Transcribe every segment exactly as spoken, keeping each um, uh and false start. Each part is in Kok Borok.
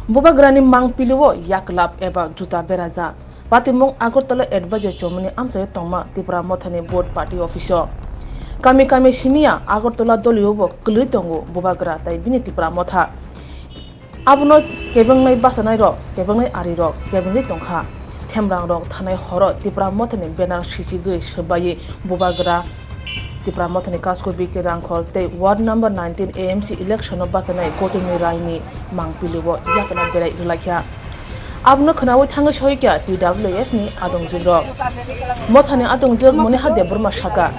Bubagrani mangpilio yaklap eba juta berajak. Patimung Agartala Advisory Chomani amchaio tongma Tipra Mothani Board Party Office o. Kami kami simiya Agartala dolio bo kwlwi tongo Bubagra tai bini Tipra Motha. Abono kebengnai bachanairok, kebengnai arirok kebengwi tongkha. Themrangrok thanai horo Tipra Mothani banner sichigwi swbaiwi Bubagra Tipra Mothani Kasko B K Rangkhol tei Ward number nineteen A M C election o bachanai Gotami Raini mangpilio yakna berai rwlaikha. Abono khwnawi thangwi soikha T W F ni adongjwk rok. Mothani adongjwk Moniha Debbarma saka,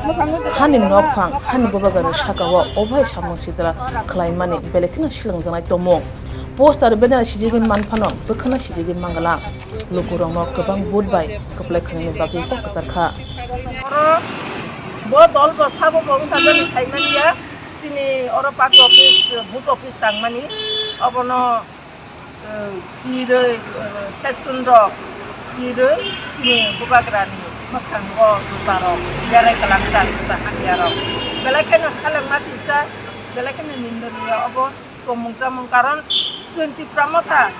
hani nokphang, hani Bubagrani sakao obo hai samung sitra khlaimani belai kheno swlwngjaknai tongmung. Poster banner sijigwi manphano bwkhano sijigwi mangala. Lukurokno kwbang vote bai kwplai khlainani bagwi kok kwcharkha. Oro bo dol bo sabo bo wngkha jani saimanya, chini oro party office, booth office tangmani, obono, eh, sirwi, eh, feston rok sirwi chini Bubagrani mwkhango jutarok berai kwlangjak, juta hamyarok belai kheno salengma sijak, belai kheno nindoniya obo. Tongmung chamung karon chwng Tipra Motha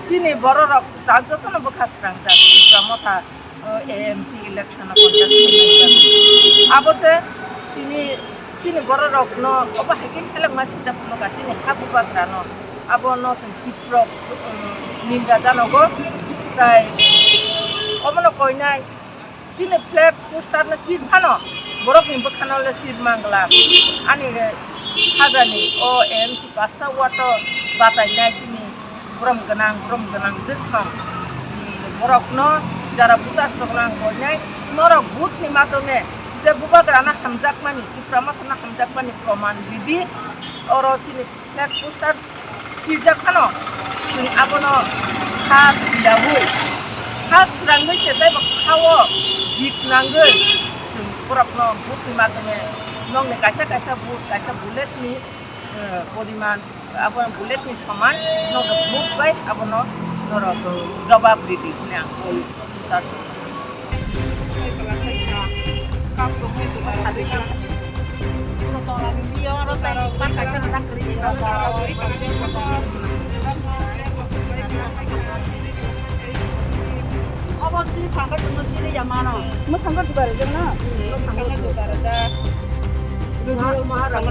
chini bororok tak jotono bwkha srangjak Tipra Motha, o, A M C election o contest khaimani bagwi. Abo se tini chini bororokno obo hai khe selengma sijak phunukha chini ha Bubagrano, abono chwng Tiprok, um, ninga janogo tai obono koinai. Chini flag poster no sir phano borok ni bwkhano le sir mangla. Ani hajani o M C pasta ward o batai nai chini borom gwnang, borom gwnang jwk song. Hmm, borok no jara voters rok nang koinai norok vote ni madhyome je Bubagra no hamjakmani, Tipra Motha no hamjakmani proman ridi oro chini flag poster sijak phano, chwng abono kha swiyaui, kha swrangwi se teibo kha-o jik nangwi chwng borokno vote ni madhyome nokni kaisa kaisa vote, kaisa bullet ni, eh, poriman, abo bullet ni soman nokno vote bai abono norok jobab ridi hwnwi ang kol. Obo chini phangkha chwngno chini ya mano. Mwkhang juda rijak na? Mwkhang juda rijak. Video maharok.